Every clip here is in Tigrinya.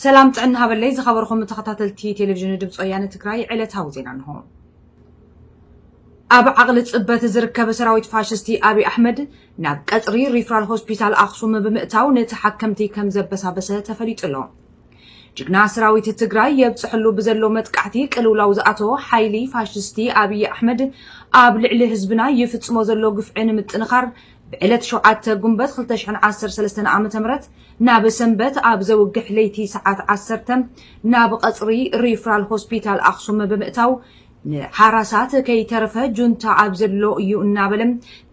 ሰላም ጥዕና ሃበለይ ዝኸበርኩም ተኸታተልቲ ቴሌቪዥን ድምፂ ወያነ ትግራይ፣ ዕለታዊ ዜና እንሆ። ኣብ ዓቕሊ ፅበት ዝርከብ ሰራዊት ፋሽስቲ ኣብይ ኣሕመድ ናብ ቀፅሪ ሪፍራል ሆስፒታል ኣኽሱም ብምእታው ንተሓከምቲ ከም ዘበሳበሰ ተፈሊጡ ኣሎ። ጅግና ሰራዊት ትግራይ የብፅሐሉ ብዘሎ መጥቃዕቲ ቅልውላው ዝኣተዎ ሓይሊ ፋሽስቲ ኣብይ ኣሕመድ ኣብ ልዕሊ ህዝብና ይፍፅሞ ዘሎ ግፍዒ ንምጥንኻር ብዕለት ሸውዓተ ጉንበት ክልተ ሽሕን ዓሰርተ ሰለስተን ዓመተ ምህረት ናብ ሰንበት ኣብ ዘውግሕ ለይቲ ሰዓት ዓሰርተ ናብ ቐጽሪ ሪፍራል ሆስፒታል ኣኽሱም ብምእታው ንሓራሳት ከይተረፈ ጁንታ ኣብ ዘሎ እዩ እናበለ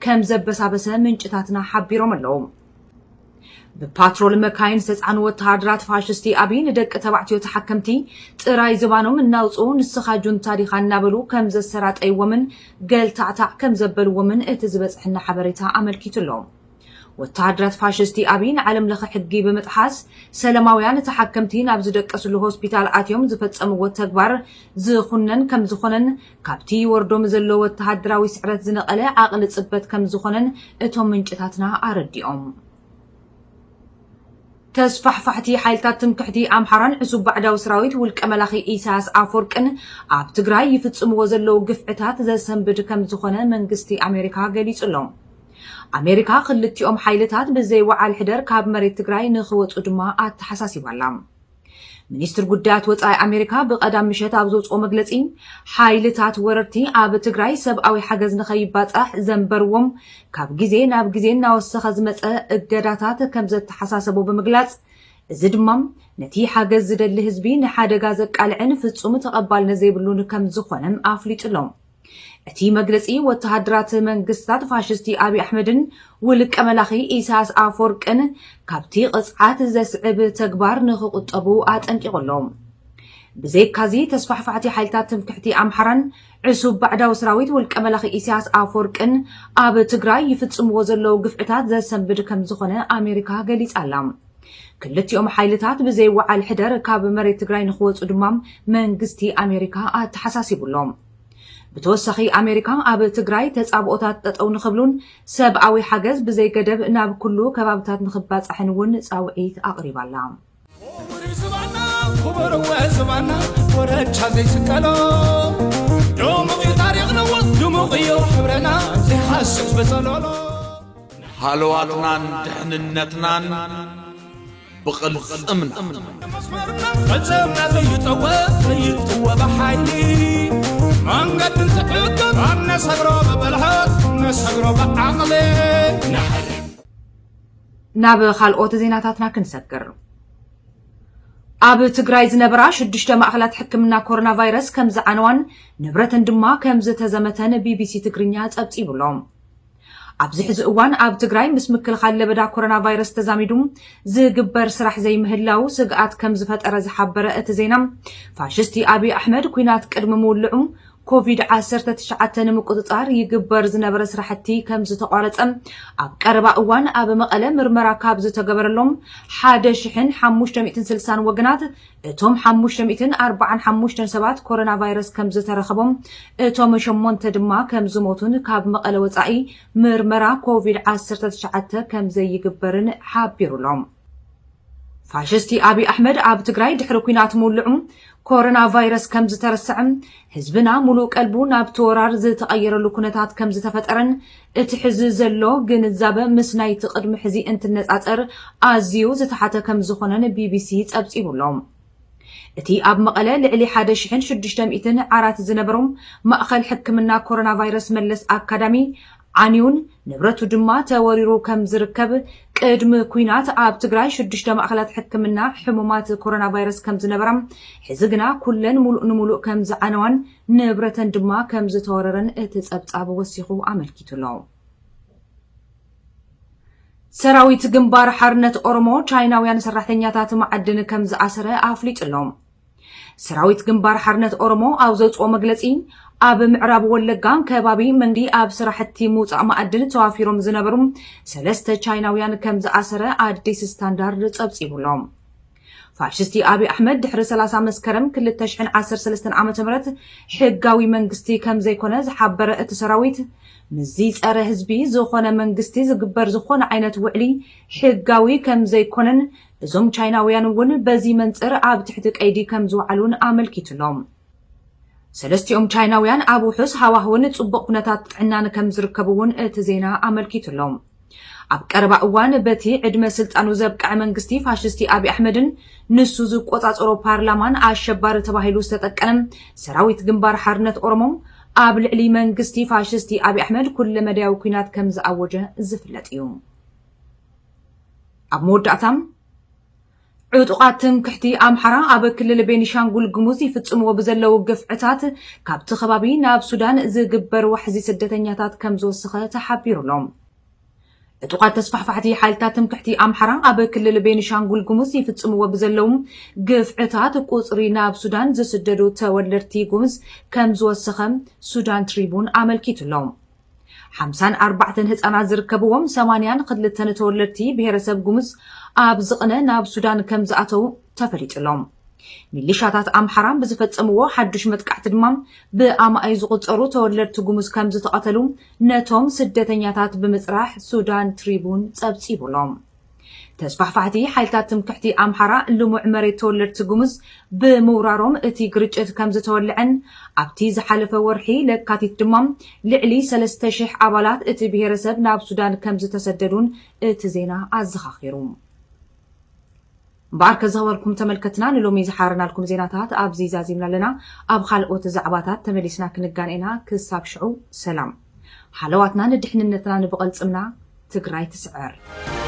ከም ዘበሳበሰ ምንጭታትና ሓቢሮም ኣለዉ። ብፓትሮል መካይን ዝተጻዕኑ ወተሃደራት ፋሽስቲ ኣብይ ንደቂ ተባዕትዮ ተሓከምቲ ጥራይ ዝባኖም እናውፅኡ ንስኻ ጁንታ ዲኻ እናበሉ ከም ዘሰራጠይዎምን ገልታዕታዕ ከም ዘበልዎምን እቲ ዝበፅሐና ሓበሬታ ኣመልኪቱ ኣሎ። ወተሃደራት ፋሽስቲ ኣብይ ንዓለም ለኸ ሕጊ ብምጥሓስ ሰለማውያን ተሓከምቲ ናብ ዝደቀስሉ ሆስፒታል ኣትዮም ዝፈጸምዎ ተግባር ዝኹነን ከም ዝኾነን ካብቲ ይወርዶም ዘሎ ወተሃደራዊ ስዕረት ዝነቐለ ዓቕሊ ጽበት ከም ዝኾነን እቶም ምንጭታትና ኣረዲኦም። ተስፋሕፋሕቲ ሓይልታት ትምክሕቲ ኣምሓራን ዕሱብ ባዕዳዊ ሰራዊት ውልቀ መላኺ ኢሳያስ ኣፈወርቅን ኣብ ትግራይ ይፍጽምዎ ዘለዉ ግፍዕታት ዘሰንብድ ከም ዝኾነ መንግስቲ ኣሜሪካ ገሊጹ ኣሎ። ኣሜሪካ ክልቲኦም ሓይልታት ብዘይወዓል ሕደር ካብ መሬት ትግራይ ንኽወጹ ድማ ኣተሓሳሲባ ኣላ። ሚኒስትር ጉዳያት ወጻኢ ኣሜሪካ ብቐዳም ምሸት ኣብ ዘውጽኦ መግለጺ፣ ሓይልታት ወረርቲ ኣብ ትግራይ ሰብኣዊ ሓገዝ ንኸይባጻሕ ዘንበርዎም ካብ ግዜ ናብ ግዜ እናወሰኸ ዝመጸ እገዳታት ከም ዘተሓሳሰቡ ብምግላጽ፣ እዚ ድማ ነቲ ሓገዝ ዝደሊ ህዝቢ ንሓደጋ ዘቃልዕን ፍጹም ተቐባልነት ዘይብሉን ከም ዝኾነ ኣፍሊጡ ኣሎ። እቲ መግለጺ ወተሃደራት መንግስታት ፋሽስቲ ኣብይ ኣሕመድን ውልቀ መላኺ ኢሳያስ ኣፈወርቅን ካብቲ ቅጽዓት ዘስዕብ ተግባር ንኽቁጠቡ ኣጠንቂቑ ኣሎ። ብዘይካዚ ተስፋሕፋሕቲ ሓይልታት ትምክሕቲ ኣምሓራን ዕሱብ ባዕዳዊ ሰራዊት ውልቀ መላኺ ኢሳያስ ኣፈወርቅን ኣብ ትግራይ ይፍጽምዎ ዘለዉ ግፍዕታት ዘሰንብድ ከም ዝኾነ ኣሜሪካ ገሊጻ ኣላ። ክልቲኦም ሓይልታት ብዘይወዓል ሕደር ካብ መሬት ትግራይ ንኽወጹ ድማ መንግስቲ ኣሜሪካ ኣተሓሳሲቡ ኣሎ። ብተወሳኺ ኣሜሪካ ኣብ ትግራይ ተጻብኦታት ጠጠው ንኽብሉን ሰብኣዊ ሓገዝ ብዘይገደብ ናብ ኩሉ ከባብታት ንኽባጻሕን እውን ጻውዒት ኣቕሪባ ኣላ። ክቡር ዝባና ወረቻ ዘይስቀሎ ድሙቕ እዩ ታሪኽና፣ ድሙቕ እዩ ሕብረና ዘይሃስስ በጸሎሎ። ሃለዋትናን ድሕንነትናን ብቕልጽምና። መስመርና ቅልጽምና ዘይጠወ ዘይጥወ ብሓይሊ መንገድን ትዕግር ኣነሰግሮ ብብልሃት ነሰግሮ ብዓቕሊ። ናብ ካልኦት ዜናታትና ክንሰግር። ኣብ ትግራይ ዝነበራ ሽዱሽተ ማእኸላት ሕክምና ኮሮና ቫይረስ ከም ዝዓነዋን ንብረተን ድማ ከም ዝተዘመተን ቢቢሲ ትግርኛ ጸብጺቡ ኣሎ። ኣብዚ ሕዚ እዋን ኣብ ትግራይ ምስ ምክልኻል ለበዳ ኮሮና ቫይረስ ተዛሚዱ ዝግበር ስራሕ ዘይምህላው ስግኣት ከም ዝፈጠረ ዝሓበረ እቲ ዜና፣ ፋሽስቲ ኣብይ ኣሕመድ ኲናት ቅድሚ ምውልዑ ኮቪድ ዓሰርተ ትሽዓተ ንምቁጽጻር ይግበር ዝነበረ ስራሕቲ ከም ዝተቋረጸ ኣብ ቀረባ እዋን ኣብ መቐለ ምርመራ ካብ ዝተገበረሎም ሓደ ሽሕን ሓሙሽተ ሚእትን ስልሳን ወገናት እቶም ሓሙሽተ ሚእትን ኣርባዓን ሓሙሽተን ሰባት ኮሮና ቫይረስ ከም ዝተረኸቦም እቶም ሸሞንተ ድማ ከም ዝሞቱን ካብ መቐለ ወጻኢ ምርመራ ኮቪድ ዓሰርተ ትሽዓተ ከም ዘይግበርን ሓቢሩ ኣሎ። ፋሽስቲ ኣብይ ኣሕመድ ኣብ ትግራይ ድሕሪ ኲናት ምውልዑ ኮሮና ቫይረስ ከም ዝተረስዐ ህዝብና ሙሉእ ቀልቡ ናብቲ ወራር ዝተቐየረሉ ኩነታት ከም ዝተፈጠረን እቲ ሕዚ ዘሎ ግንዛበ ምስ ናይቲ ቅድሚ ሕዚ እንትነጻጸር ኣዝዩ ዝተሓተ ከም ዝኾነን ቢቢሲ ጸብጺቡ ኣሎ። እቲ ኣብ መቐለ ልዕሊ ሓደ ሽሕን ሽዱሽተ ሚእትን ዓራት ዝነበሮም ማእኸል ሕክምና ኮሮና ቫይረስ መለስ ኣካዳሚ ዓንዩን ንብረቱ ድማ ተወሪሩ ከም ዝርከብ፣ ቅድሚ ኲናት ኣብ ትግራይ ሽዱሽተ ማእኸላት ሕክምና ሕሙማት ኮሮና ቫይረስ ከም ዝነበራ፣ ሕዚ ግና ኩለን ሙሉእ ንሙሉእ ከም ዝዓነዋን ንብረተን ድማ ከም ዝተወረረን እቲ ጸብጻብ ወሲኹ ኣመልኪቱ ኣሎ። ሰራዊት ግንባር ሓርነት ኦሮሞ ቻይናውያን ሰራሕተኛታት መዓድን ከም ዝኣሰረ ኣፍሊጡ ኣሎ። ሰራዊት ግንባር ሓርነት ኦሮሞ ኣብ ዘውፅኦ መግለፂ፣ ኣብ ምዕራብ ወለጋ ከባቢ መንዲ ኣብ ስራሕቲ ምውፃእ መኣድን ተዋፊሮም ዝነበሩ ሰለስተ ቻይናውያን ከም ዝኣሰረ ኣዲስ ስታንዳርድ ፀብፂቡ ኣሎ። ፋሽስቲ ኣብይ ኣሕመድ ድሕሪ ሰላሳ መስከረም ክልተ ሽሕን ዓሰርተ ሰለስተን ዓመተ ምህረት ሕጋዊ መንግስቲ ከም ዘይኮነ ዝሓበረ እቲ ሰራዊት፣ ምስዚ ጸረ ህዝቢ ዝኾነ መንግስቲ ዝግበር ዝኾነ ዓይነት ውዕሊ ሕጋዊ ከም ዘይኮነን እዞም ቻይናውያን እውን በዚ መንፅር ኣብ ትሕቲ ቀይዲ ከም ዝወዓሉን ኣመልኪቱሎም። ሰለስቲኦም ቻይናውያን ኣብ ውሑስ ሃዋህውን ፅቡቕ ኩነታት ጥዕናን ከም ዝርከቡ እውን እቲ ዜና ኣመልኪቱሎም። ኣብ ቀረባ እዋን በቲ ዕድመ ስልጣኑ ዘብቅዐ መንግስቲ ፋሽስቲ ኣብይ ኣሕመድን ንሱ ዝቆጻጸሮ ፓርላማን ኣሸባሪ ተባሂሉ ዝተጠቀነ ሰራዊት ግንባር ሓርነት ኦሮሞ ኣብ ልዕሊ መንግስቲ ፋሽስቲ ኣብይ ኣሕመድ ኩለመዳያዊ ኲናት ከም ዝኣወጀ ዝፍለጥ እዩ። ኣብ መወዳእታ፣ ዕጡቓት ትምክሕቲ ኣምሓራ ኣብ ክልል ቤኒሻንጉል ጉሙዝ ይፍጽምዎ ብዘለዉ ግፍዕታት ካብቲ ከባቢ ናብ ሱዳን ዝግበር ዋሕዚ ስደተኛታት ከም ዝወሰኸ ተሓቢሩ ኣሎ። ዕጡቓት ተስፋሕፋሕቲ ሓይልታት ትምክሕቲ ኣምሓራ ኣብ ክልል ቤኒሻንጉል ጉሙዝ ይፍጽምዎ ብዘለዉ ግፍዕታት ቁጽሪ ናብ ሱዳን ዝስደዱ ተወለድቲ ጉሙዝ ከም ዝወሰኸ ሱዳን ትሪቡን ኣመልኪቱ ኣሎ። ሓምሳን ኣርባዕተን ህጻናት ዝርከብዎም ሰማንያን ክልተን ተወለድቲ ብሄረሰብ ጉሙዝ ኣብ ዝቕነ ናብ ሱዳን ከም ዝኣተዉ ተፈሊጡ ኣሎ። ሚሊሻታት ኣምሓራ ብዝፈጸምዎ ሓዱሽ መጥቃዕቲ ድማ ብኣማኢት ዝቑጸሩ ተወለድቲ ጉሙዝ ከም ዝተቐተሉ ነቶም ስደተኛታት ብምጽራሕ ሱዳን ትሪቡን ጸብጺቡ ኣሎ። ተስፋሕፋሕቲ ሓይልታት ትምክሕቲ ኣምሓራ ልሙዕ መሬት ተወለድቲ ጉሙዝ ብምውራሮም እቲ ግርጭት ከም ዝተወልዐን ኣብቲ ዝሓለፈ ወርሒ ለካቲት ድማ ልዕሊ ሰለስተ ሽሕ ኣባላት እቲ ብሄረሰብ ናብ ሱዳን ከም ዝተሰደዱን እቲ ዜና ኣዘኻኺሩ። እምበኣር ከዘኸበርኩም ተመልከትና ንሎሚ ዝሓረናልኩም ዜናታት ኣብዚ ዛዚምና ኣለና። ኣብ ካልኦት ዛዕባታት ተመሊስና ክንጋን ኢና። ክሳብ ሽዑ ሰላም። ሃለዋትና ንድሕንነትና ንብቐልጽምና። ትግራይ ትስዕር።